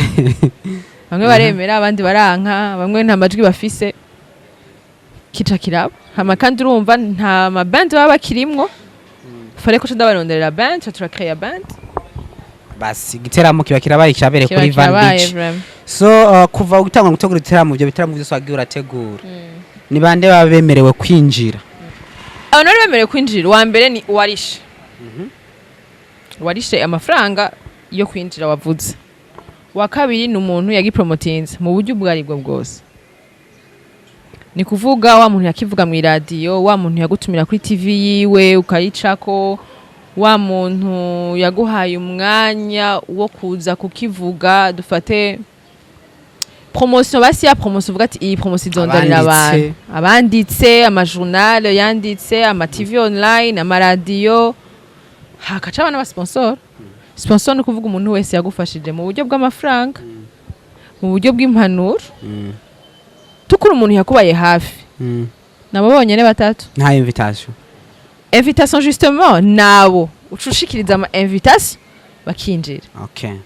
Bamwe baremera, abandi baranka, bamwe nta majwi bafise. Kica kiraba. Hama kandi urumva nta ma band baba bakirimwo, fallait ko ndabaronderera band, turakreya band. Basi igiteramo kiba kirabaye, cyabereye Kiba kuri Van kirabaye, Beach. Vraiment. So kuva gutangura gutegura ibiteramo, ibyo bitaramo byose wagiye urategura, ni bande baba bemerewe kwinjira? Abantu bari bemerewe kwinjira, uwa mbere ni uwarishe, uwarishe amafaranga yo kwinjira wavuze. Uwa kabiri ni umuntu yagipromotinze mu buryo ubwo aribwo bwose, ni kuvuga wa muntu yakivuga mu iradiyo, wa muntu yagutumira kuri TV yiwe ukayicako, wa muntu yaguhaye umwanya wo kuza kukivuga. Dufate promotion, basi ya promotion uvuga ati: "Iyi promotion izondanira abantu." Abanditse. Abanditse ama journal, yanditse ama TV online, amaradiyo, hakaca abana ba sponsor. Sponsor ni ukuvuga umuntu wese yagufashije mu buryo bw'amafaranga, mu buryo bw'impanuro, tukuri umuntu yakubaye hafi. Nabo bonyene batatu. Nta invitation? Invitation justement, nabo uca ushikiriza ama invitation bakinjira. Okay.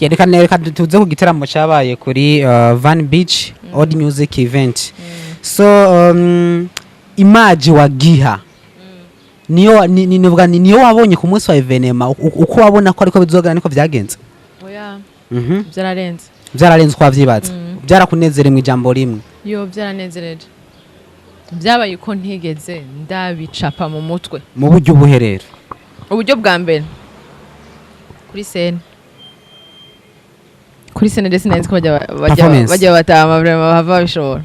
Reka reka tuze ku gitaramo cyabaye kuri Van Beach Old Music Event. So image wagiha niyo niyo wabonye ku munsi wa événement, uko wabona ko ariko bizogana niko vyagenze? Oya. Byararenze. Byararenze uko wavyibaza? Byarakunezere mu ijambo rimwe? Yo, byaranezereje. Byabaye uko ntigeze ndabicapa mu mutwe. Mu buryo ubuherero? Uburyo bwa mbere, kuri scène, kuri scène ndetse sinari nzi ko bajya Performance. bajya batama vraiment bahava babishobora.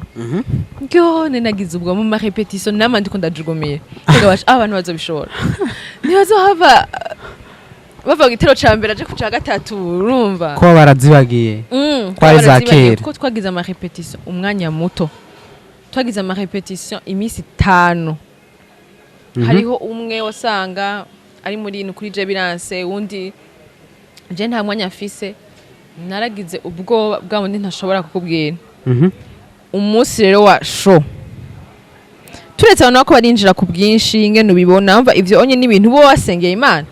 Yo, nagize ubwo mu ma répétition nama ndiko ndajugumiye. Ndavuga baca, abantu bazobishobora, ntibazohava bava ku gitero ca mbere aje ku ca gatatu, urumva. Ko barazibagiye? Ko ari za barazibagiye. kera. Kuko twagize ama répétition umwanya muto, twagize ama répétition iminsi 5. Hariho umwe wasanga ari muri ni kuri je biranse, uwundi je nta mwanya mfise. Naragize ubwoba bwa bundi ntashobora kukubwira. Umunsi rero wa show, turetse abantu bako barinjira ku bwinshi, ingene ubibona, umva ivyo onye n'ibintu uba wasengeye Imana,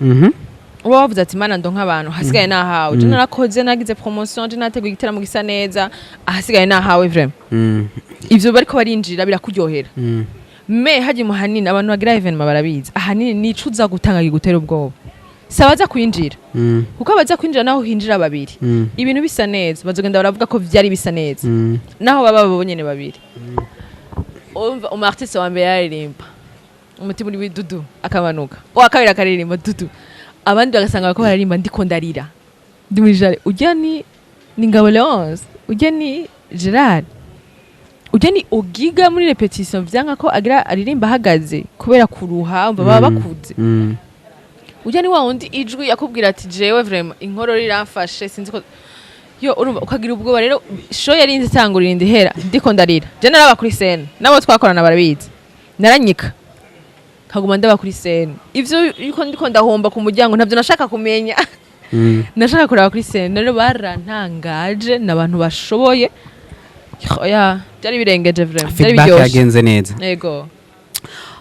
uba wavuze ati: "Imana, ndonka abantu, hasigaye nahawe." Je narakoze, nagize promotion, je nateguye igiteramo gisa neza, ahasigaye nahawe vraiment. Ivyo bariko barinjira birakuryohera. Me haji muhanini abantu bagira événement barabizi, ahanini nico uza gutanga kigutera ubwoba, si abaza kwinjira, kuko abaza kwinjira naho hinjira babiri, ibintu bisa neza, bazogenda baravuga ko vyari bisa neza, naho baba babonyene babiri. Umva, umu artiste wa mbere yaririmba, umutima uri widudu, akamanuka. Uwa kabiri akaririmba dudu, abandi bagasanga bariko bararirimba, ndiko ndarira ndi muri jare. Ujya ni Ngabo Leonce, ujya ni Gerard, ujya ni Ogiga. Muri répétition vyanka ko agira aririmba ahagaze kubera kuruha, umva baba bakuze. Ujya ni wa wundi ijwi yakubwira ati: "Jewe vraiment inkorora iramfashe, sinzi ko." Yo, urumva ukagira ubwoba. Rero show yarinze itangura irinda ihera ndiko ndarira. Je naraba kuri scène, nabo twakorana barabizi, naranyika kaguma ndaba kuri scène. Ivyo yuko ndiko ndahomba ku muryango ntavyo nashaka kumenya, nashaka kuraba kuri scène. Rero barantangaje, n'abantu bashoboye. Oya, byari birengeje vraiment, byari Feedback biryoshe. yagenze neza? Yego.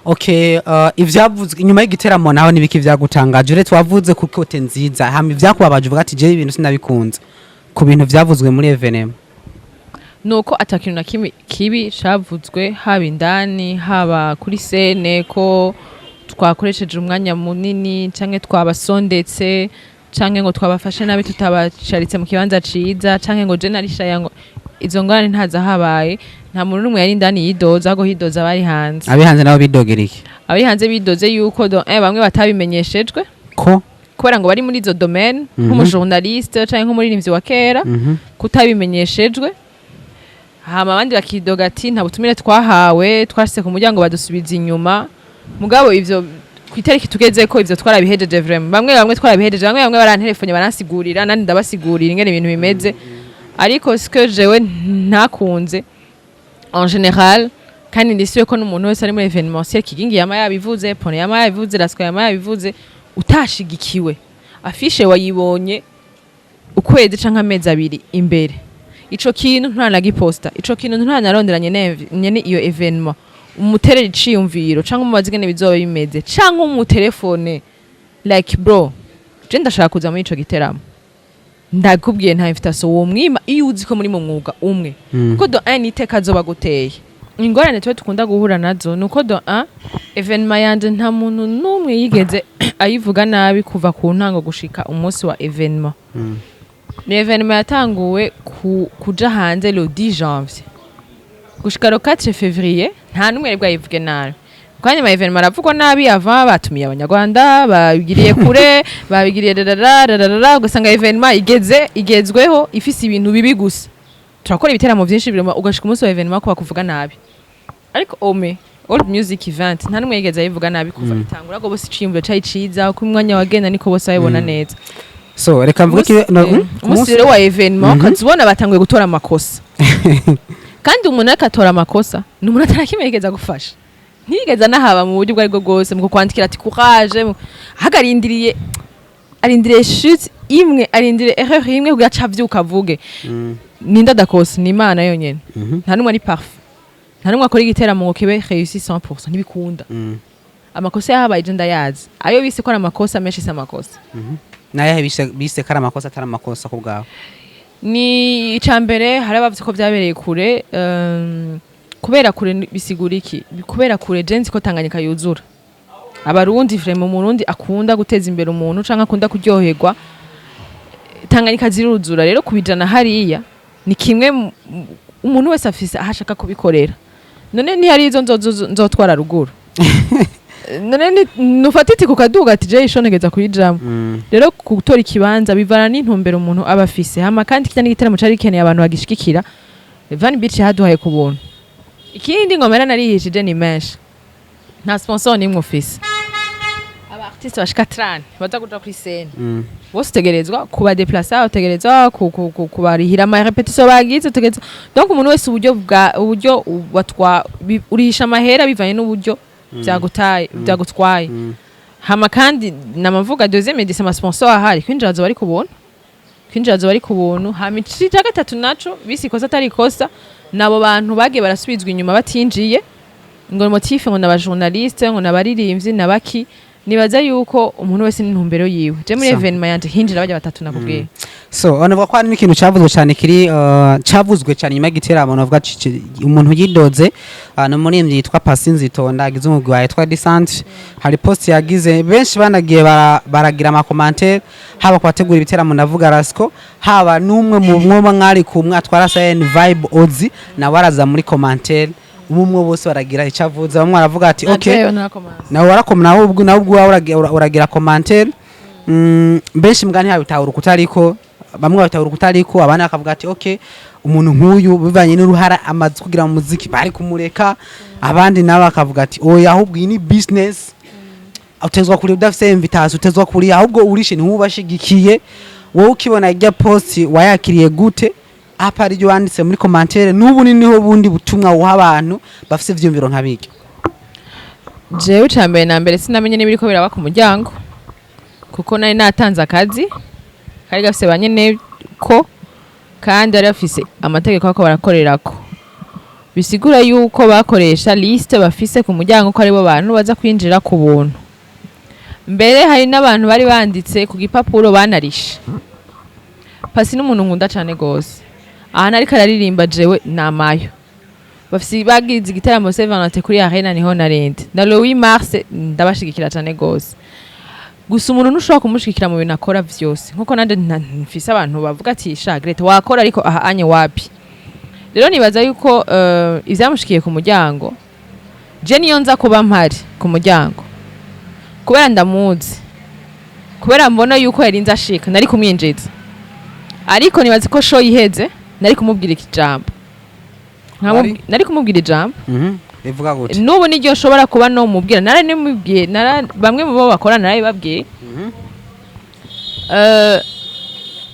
Okay, ivyavuzwe inyuma y'igiteramo naho nibiki vyagutangaje, uretse wavuze ku côté nziza? Hama ivyakubabaje, uvuga ati: "Jewe ibintu sinabikunze ku bintu vyavuzwe muri événement"? Nuko atakintu na kimwe kibi cavuzwe, haba indani, haba kuri scène, ko twakoresheje umwanya munini canke twabasondetse canke ngo twabafashe nabi tutabacaritse mu kibanza ciza canke ngo je narishaya, ngo izo ngorane ntaza habaye. Nta muntu n'umwe yari indani yidoza, ahubwo hidoza abari hanze. Abi hanze nabo bidogera iki? Abari hanze bidoze yuko bamwe batabimenyeshejwe ko kubera ngo bari muri izo domaine, nk'umu journaliste canke nk'umuririmbyi wa kera, kutabimenyeshejwe. Hama abandi bakidoga ati: "Nta butumire twahawe, twashitse ku muryango badusubiza inyuma." Mugabo ivyo ku itariki tugezeko, ivyo twarabihejeje vraiment. Bamwe bamwe twarabihejeje, bamwe bamwe barantelefone baransigurira, nandi ndabasigurira ingene ibintu bimeze. Ariko ce que jewe ntakunze en général, kandi ndisuye ko n'umuntu wese ari muri événementiel, Kigingi yama yabivuze, Pone yama yabivuze, Rasco yama yabivuze, utashigikiwe, affiche wayibonye ukwezi canke amezi 2 imbere, ico kintu ntanagiposta, ico kintu ntanarondera nyene iyo événement, umuterere iciyumviro canke umubaze ingene bizoba bimeze, canke umutelefone like: "Bro, je ndashaka kuza muri ico giteramo." Ndakubwiye, nta invitation uwo mwima iyo uzi ko muri mu mwuga umwe, kuko de un, iteka azoba guteye. Ingorane tuba dukunda guhura nazo nuko de un, événement yanje nta muntu n'umwe yigeze ayivuga nabi kuva ku ntango gushika umunsi wa événement. Ni événement yatanguwe kuja hanze le 10 janvier gushika le 4 février, nta n'umwe yari bwayivuge nabi. Kandi ama événement aravugwa nabi avant, batumiye Abanyarwanda, babigiriye kure, babigiriye rarara rarara, ugasanga événement igeze igezweho ifise ibintu bibi gusa. Turakora ibiteramo vyinshi birimo, ugashika umunsi wa événement ko bakuvuga nabi. Ariko ome Old Music Event nta n'umwe yigeze ayivuga nabi kuva itangura, ngo bose iciyumviro cari ciza, uko umwanya wagenda niko bose babibona neza. So reka mvuge no, ku Umunsi rero wa événement, ukazibona batanguye gutora amakosa. Kandi umuntu ariko atora amakosa ni umuntu atarakimwe gufasha, ntiyigeze anahaba mu buryo ubwo aribwo bwose mu kukwandikira ati "Courage", ahubwo arindiriye chute imwe, arindiriye erreur imwe kugira aca avyuka avuge. Ninde adakosa? Ni Imana yonyene. Nta n'umwe ari parfait, nta n'umwe akora igiteramo ngo kibe réussi 100%, ntibikunda. Amakosa yahabaye je ndayazi, ayo bise ko ari amakosa menshi si amakosa. Nayahe bise ko ari amakosa atari amakosa ku bwawe? Ni icambere, hari abavuze ko vyabereye kure. Kubera kure bisigura iki? Kubera kure, je nzi ko Tanganyika yuzura. Abarundi vraiment, Umurundi akunda guteza imbere umuntu canke akunda kuryoherwa, Tanganyika ziruzura. Rero kubijana hariya ni kimwe umuntu wese afise aho ashaka kubikorera. None ntihari izo nzotwara ruguru? None nufata iti kukaduga ati je ishonegeza kuyijamwo? Rero gutora ikibanza bivana n'intumbero umuntu aba afise. Hama kandi kirya n'igiteramo cari gikeneye abantu bagishigikira. Van Beach yaduhaye ku buntu. Ikindi ngomera narihishije ni menshi, nta sponsor nimwe ufise. Aba artiste bashika 30 baza kuja kuri scène, bose utegerezwa kubadeplasa, utegerezwa kubarihira ama répétition bagize, utegerezwa, donc umuntu wese uburyo bwa uburyo batwa urihisha amahera bivanye n'uburyo byagutaye, byagutwaye. Hama kandi namavuga deuxième édition, ama sponsor ahari, kwinjira azoba ari ku buntu, kwinjira azoba ari ku buntu. Hama ica gatatu naco bisi ikosa atari ikosa, nabo bantu bagiye barasubizwa inyuma batinjiye, ngo motif ngo naba journaliste, ngo nabaririmbyi nabaki. Nibaza yuko umuntu wese n'intumbero yiwe. Je muri événement yanje hinjira bajya batatu nakubwiye. So navuga ko hari n'ikintu cavuzwe cyane kiri cavuzwe cyane nyuma y'igiteramo. Navuga umuntu yidoze ni umuririmbyi yitwa Pasi Nzitonda, agize umugwi wa yitwa Descente. Hari post yagize, benshi banagiye baragira ama commentaire, haba kubategura ibiteramo, ndavuga Rasco, haba n'umwe mu mwoba mwari kumwe atwara Sayen Vibe, Ozi, nawe araza muri commentaire. Umwe bose baragira icyo avuze. Bamwe baravuga ati okay. Najeyo narakomanze. Nawe warakoma, nawe ubwo uragira commentaire. Benshi mbwa ntibabitahura ukutariko, bamwe babitahura ukutariko, abandi bakavuga ati okay, umuntu nk'uyu bivanye n'uruhara amaze kugira mu muziki bari kumureka. Abandi nabo bakavuga ati oya, ahubwo iyi ni business, utezwa kuri udafise invitation, utezwa kuri ahubwo urishe ntiwubashigikiye. Wowe ukibona irya post wayakiriye gute? Apa ari ryo wanditse muri commentaire n'ubu ni niho bundi butumwa wuha abantu bafise ivyiyumviro nka biryo? Jewe icambere na mbere sinamenye n'ibiriko biraba ku muryango, kuko nari natanze akazi kari gafise ba nyene ko, kandi bari bafise amategeko bako barakorerako, bisigura yuko bakoresha liste bafise ku muryango ko aribo bantu baza kwinjira ku buntu. Mbere hari n'abantu bari banditse ku gipapuro banarishe. Pasi n'umuntu nkunda cane gose, ahantu ariko araririmba jewe namayo. Bafise bagize igitaramo Saint Valentin kuri Arena, niho narende na le 8 mars, ndabashigikira cane gose. Gusa umuntu ntushobora kumushigikira mu bintu akora vyose, nkuko nanje mfise abantu bavuga ati sha Grete wakora, ariko aha anye wapi. Rero nibaza yuko ivyamushikiye ku muryango, je niyo nza kuba mpari ku muryango, kubera ndamuzi, kubera mbona yuko yarinze ashika, nari kumwinjiza. Ariko nibaza ko show iheze nari kumubwira ijambo. Nari kumubwira ijambo. Bivuga gute? N'ubu niryo nshobora kuba nomubwira, naranimubwiye, bamwe mu bo bakora narabibabwiye.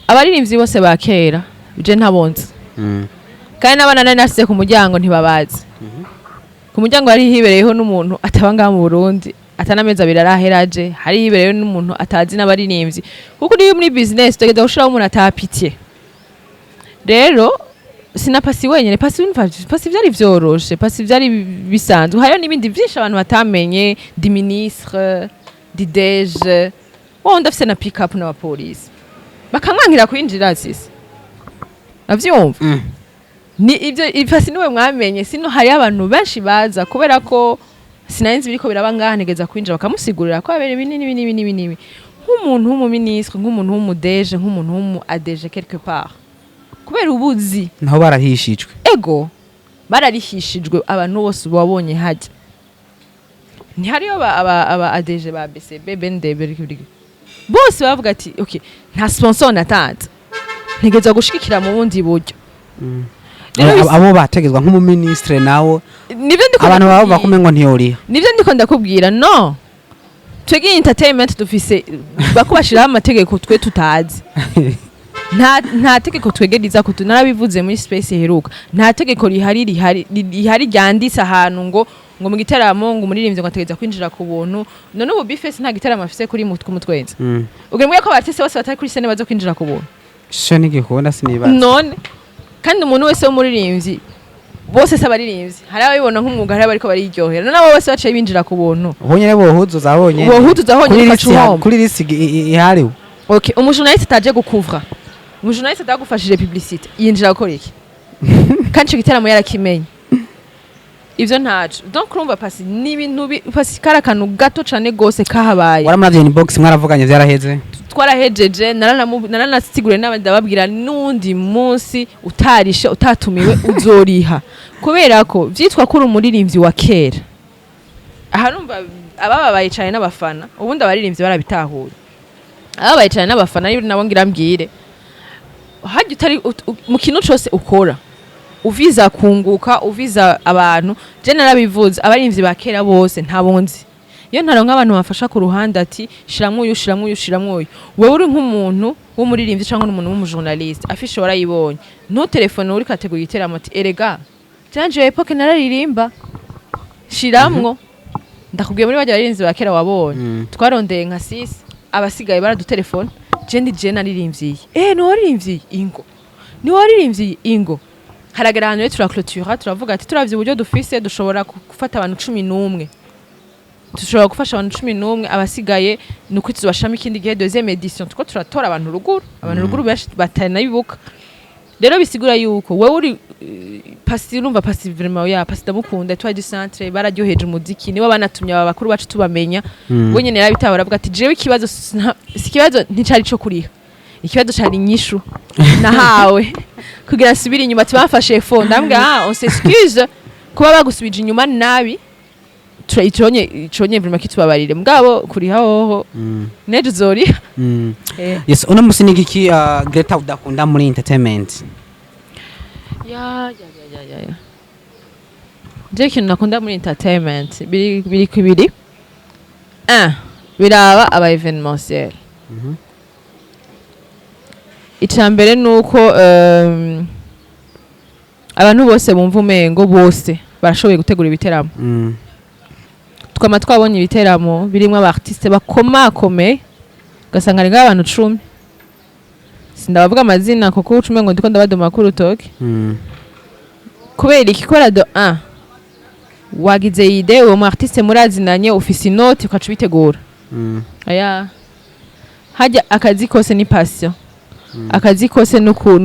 Abaririmbyi bose ba kera Je ntabonze. Kandi n'abana nari nasize ku muryango ntibabazi. Ku muryango hari hibereyeho n'umuntu ataba ngaha mu Burundi, atanamezi 2 arahera aje. Hari hibereyeho n'umuntu atazi n'abaririmbyi, kuko uri muri business utegereza gushiraho umuntu atapitiye. Rero sina Pasi wenyene. Pasi wumva, Pasi vyari vyoroshe, Pasi vyari bisanzwe. Hariho n'ibindi vyinshi abantu batamenye, di ministre, di DG, wowe ndafise na pick up n'abapolisi bakamwankira kwinjira sisi navyumva. Ni ibyo Pasi niwe mwamenye. Sino hariyo abantu benshi baza kubera ko sinari nzi biriko biraba ngaha, ntegeza kwinjira bakamusigurira ko habera ibi n'ibi n'ibi n'ibi n'ibi, nk'umuntu w'umuministre, nk'umuntu w'umu DG, nk'umuntu w'umu ADG quelque part, kubera ubuzi. Naho barahishijwe. Ego, bararihishijwe. Abantu bose wabonye hajya ntihariyo aba ADG ba BCB, BNDB, bose bavuga ati: "Okay, nta sponsor natanze, ntegeza gushigikira mu bundi buryo." Rero Abo bategezwa nk'umuministre nawo nivyo ndiko abantu baba ndakubwira. bakumengo ntiyoriha. Nivyo ndiko ndakubwira. No twebwe entertainment dufise bako bashiraho amategeko twe tutazi. Nta tegeko twege riza kutu. Narabivuze muri space iheruka, nta tegeko rihari ryanditse ahantu ngo mu gitaramo ngo umuririmbyi ngo ategereza kwinjira ku buntu. None ubu Bface nta gitaramo afise kuri mutwe umutwenzi, ubwo mbwiye ko aba artiste bose batari kuri scène baza kwinjira ku buntu? Sho ntigikunda, sinibaza. None kandi umuntu wese w'umuririmbyi, bose se abaririmbyi, hari ababibona nk'umwuga, hari abariko bariryohera. None abo bose baciye binjira ku buntu? Ubonye bohuzuza honyene. Bohuzuza honyene, Kuri ugaca lisi uhomba. Kuri lisi ihariwe. Okay, umujournaliste ataje gukuvra, umujournaliste atagufashije publicité, yinjira gukora iki kandi ico gitaramo yarakimenye? Ivyo ntaco. Donc urumva Pasi ni ibintu Pasi kari akantu gato cane gose kahabaye. Waramuravye inbox, mwaravuganye, vyaraheze? Twarahejeje, naranasiguriye n'abandi, ndababwira n'undi munsi utarishe utatumiwe uzoriha, kubera ko vyitwa ko uri umuririmbyi wa kera. Aha numva abababaye cane n'abafana, ubundi abaririmbyi barabitahuye. Ababaye cane n'abafana ari nabo ngira mbwire: harya utari mu kintu cose ukora uviza kunguka, uviza abantu. Je narabivuze, abaririmbyi ba kera bose ntabonzi. Iyo ntaronka abantu bafasha ku ruhande ati: "Shiramwo uyu, shiramwo uyu, shiramwo uyu." Wewe uri nk'umuntu w'umuririmbyi cyangwa n'umuntu w'umujournaliste, afishe warayibonye, ntutelefone uri kategura igiteramo ati: "Erega janje époque nararirimba, shiramwo." Ndakubwiye, muri bajya baririmbyi ba kera wabonye, twarondeye nka sisi, abasigaye baradutelefone: "Je ndi je naririmbyiye." "Eh, ni waririmbyiye ingo, ni waririmbyiye ingo." Haragera ahantu rero turaclôtura, turavuga ati: "Turavye uburyo dufise, dushobora gufata abantu 11, dushobora gufasha abantu 11, abasigaye ni uko tuzobashamo ikindi gihe, deuxième édition." Tuko turatora abantu ruguru, abantu ruguru benshi batanabibuka. Rero bisigura yuko wewe uri Pasi, urumva Pasi vraiment ya Pasi ndamukunda. Etoile du Centre bararyoheje umuziki, nibo banatumye aba bakuru bacu tubamenya. We nyene yarabitaba, aravuga ati: "Jewe ikibazo si ikibazo, nticari ico kuriha, ikibazo cari inyishu nahawe kugira nsubire inyuma." Ati: "Bamfashe fo." Ndambwira: "Ah, on s'excuse kuba bagusubije inyuma nabi, iconye iconye vraiment kitubabarire, mugabo kuriha hoho nejo uzoriha." Eh. Yes, uno musi ni igiki Greta udakunda muri entertainment? Ya ya ya ya ya ya, je ikintu nakunda muri entertainment biri kubiri. Un, biraba aba événementiel. Icya mbere ni uko abantu bose bumva umengo bose barashoboye gutegura ibiteramo. Twama twabonye ibiteramo birimwo aba artiste bakomakomeye, ugasanga hari nk'abantu 10. Sindabavuga amazina kuko uca umengo ndiko ndabadoma ku rutoke. Kubera iki? Kubera de un, wagize idée, uwo mu artiste murazinanye, ufise inoti, ukaca ubitegura. Aya hajya akazi kose ni passion, akazi kose nuku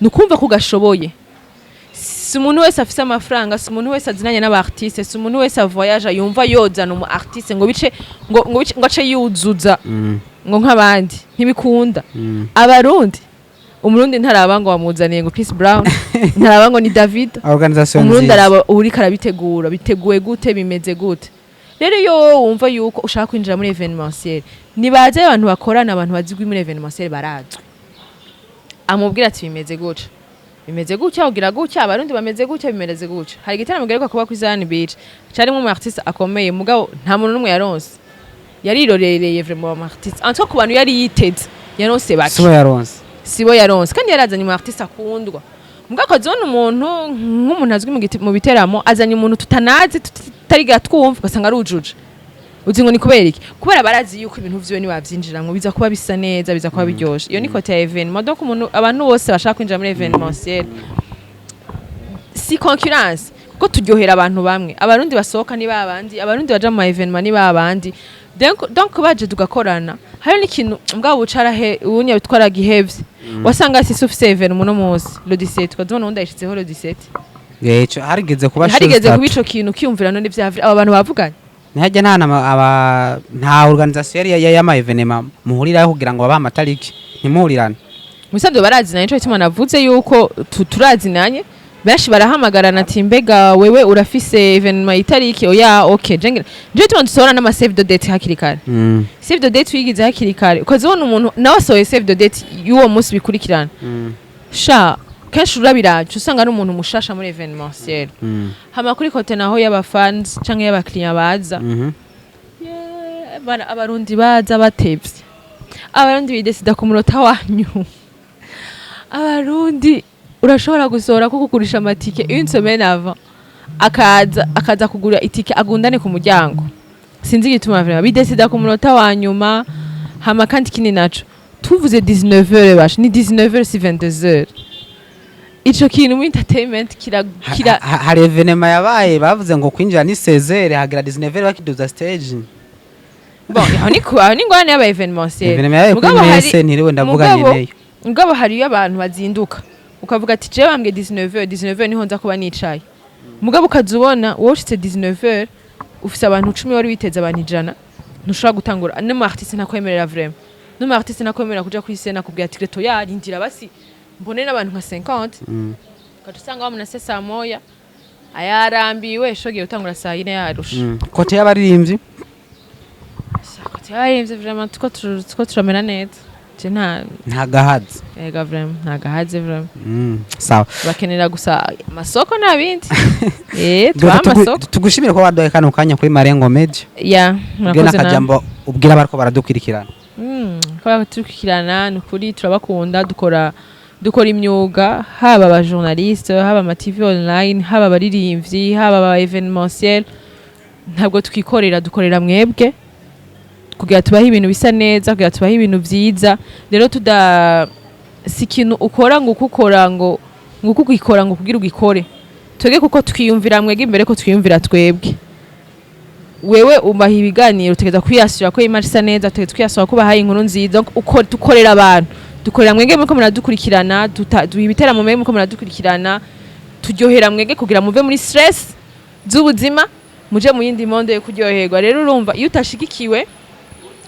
nukumva ko gashoboye. Si umuntu wese afise amafaranga, si umuntu wese azinanye n'aba artiste, si umuntu wese avoyage yumva yozana umu artiste ngo bice ngo bice ngo ace yuzuza ngo nk'abandi. Ntibikunda. Abarundi, Umurundi ntaraba ngo wamuzaniye ngo Chris Brown, ntaraba ngo ni David. Organisation Umurundi nziza. araba uriko arabitegura, biteguye gute, bimeze gute. Rero iyo wowe wumva yuko ushaka kwinjira muri événementiel, nibaze abantu bakorana, abantu bazigwi muri événementiel barazwi, amubwira ati: "Bimeze gutya, bimeze gutya, ugira gutya, Abarundi bameze gutya, bimeze gutya." Hari igitaramo giheruka kuba kuri Zion Beach carimo umu artiste akomeye, mugabo nta muntu n'umwe yaronse, yarirorereye vraiment. Umu artiste en tout cas ku bantu yari yiteze yaronse bake. Sibo yaronse. Sibo yaronse kandi yarazanye umu artiste akundwa. Mbwa akazibona umuntu nk'umuntu azwi mu biteramo, azanye umuntu tutanazi, tutariga twumva, ugasanga arujuje. Uzi ngo ni kubera iki? Kubera barazi yuko ibintu vyiwe niwavyinjiramwo biza kuba bisa neza, biza kuba biryoshe. Iyo ni côté ya événement. Donc umuntu, abantu bose bashaka kwinjira muri événementiel, si concurrence, kuko turyohera abantu bamwe. Abarundi basohoka ni babandi, Abarundi baja mu ma événement ni babandi. Donc baje tugakorana. Hari n'ikintu mbwa bucara he ubunya twaragihevye. Wasanga sisi ufise événement uno munsi le 17, tukazibona uwundi ayishitseho le 17. Ico harigeze kuba show Harigeze zitatu. kuba ico kintu, ukiyumvira none vya aba bantu bavuganye. Ntihajya nta nama aba nta organisation yari y'ama événement muhuriraho kugira ngo babahe amatariki, ntimuhurirane? Musanzwe barazinanye, nico gituma navuze yuko turazinanye. Benshi barahamagarana ati: "Mbega wewe urafise événement itariki?" "Oya." "Okay." Jenge nico gituma dusohora n'ama save the date hakiri kare. Save the date uyigize hakiri kare, ukazibona umuntu nawe asohoye save the date y'uwo munsi bikurikirana. Sha kenshi urabiravye usanga ari umuntu mushasha muri événementiel. Hama kuri côté naho y'aba fans canke y'abakiriya baza, yeah, Abarundi baza batevye. Abarundi bidesida ku munota wanyu. Abarundi urashobora gusohora ko kugurisha amatike une semaine avant, akaza kugura itike agundane ku muryango. Sinzi igituma, vraiment bidesida ku munota wa nyuma. Hama kandi ikindi naco, tuvuze 19h basha ni 19h, si 22h. Ico kintu mu entertainment kira kira Hari événement yabaye, bavuze ngo kwinjira ni 16h, hagira 19h bakiduza stage. Bon, aho ni ingorane y'aba événementiel. Événement yabaye kuri Mugabo mese, ntiriwe ndavuga nyeneyo. Mugabo hariyo abantu bazinduka, ukavuga ati: "Jewe bambwiye 19h, 19h niho nza kuba nicaye." Mugabo ukaza ubona wowe ushitse 19h, ufise abantu 10, wari witeze abantu 100. Ntushobora gutangura, n'umu artiste ntakwemerera, vraiment n'umu artiste ntakwemerera kuja kuri scène, akubwira ati: "Reto yarindira basi mbone n'abantu nka 50." Ugaca usanga wa muntu saa moya ayarambiwe, shogiye gutangura saa yine yarusha. Côté y'abaririmbyi? Côté y'abaririmbyi, vraiment tuko turamera neza. Je nta Nta gahazi? Ega, vraiment nta gahaze, vraiment. Sawa. Bakenera gusa amasoko, nta bindi. Tubaha Reka amasoko. Tugushimire ko waduhaye kano kanya kuri Marengo Media. Ya. Ubwire Murakoze namwe. n'akajambo ubwira abariko baradukurikirana. Ko batukurikirana, ni ukuri turabakunda. Dukora imyuga, haba aba journaliste, haba ama TV online, haba abaririmbyi, haba aba événementiel. Ntabwo twikorera, dukorera mwebwe kugira tubahe ibintu bisa neza, kugira tubahe ibintu vyiza. Rero tuda si ikintu ukora ngo uko ukora ngo uko ugikora ngo kugira ugikore twebwe, kuko twiyumvira mwebwe imbere ko twiyumvira twebwe. Wewe ubaha ibiganiro, utegereza kwiyasura ko image isa neza, utegereza kwiyasura ko ubahaye inkuru nziza. Uko dukorera abantu, dukorera mwebwe muriko muradukurikirana, duha ibiteramo mwebwe muriko muradukurikirana, turyohera mwebwe kugira muve muri stress z'ubuzima muje mu yindi monde yo kuryoherwa. Rero urumva, iyo utashigikiwe,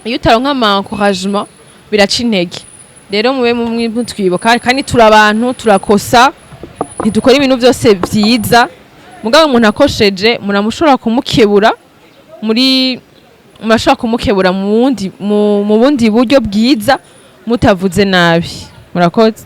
iyo utaronka ama encouragement, biraca intege. Rero mube mumwe mutwibuka, kandi turi abantu, turakosa, ntidukora ibintu byose vyiza. Mugabo umuntu akosheje, muramushobora kumukebura muri murashobora kumukebura mu wundi mu bundi buryo bwiza, mutavuze nabi. Murakoze.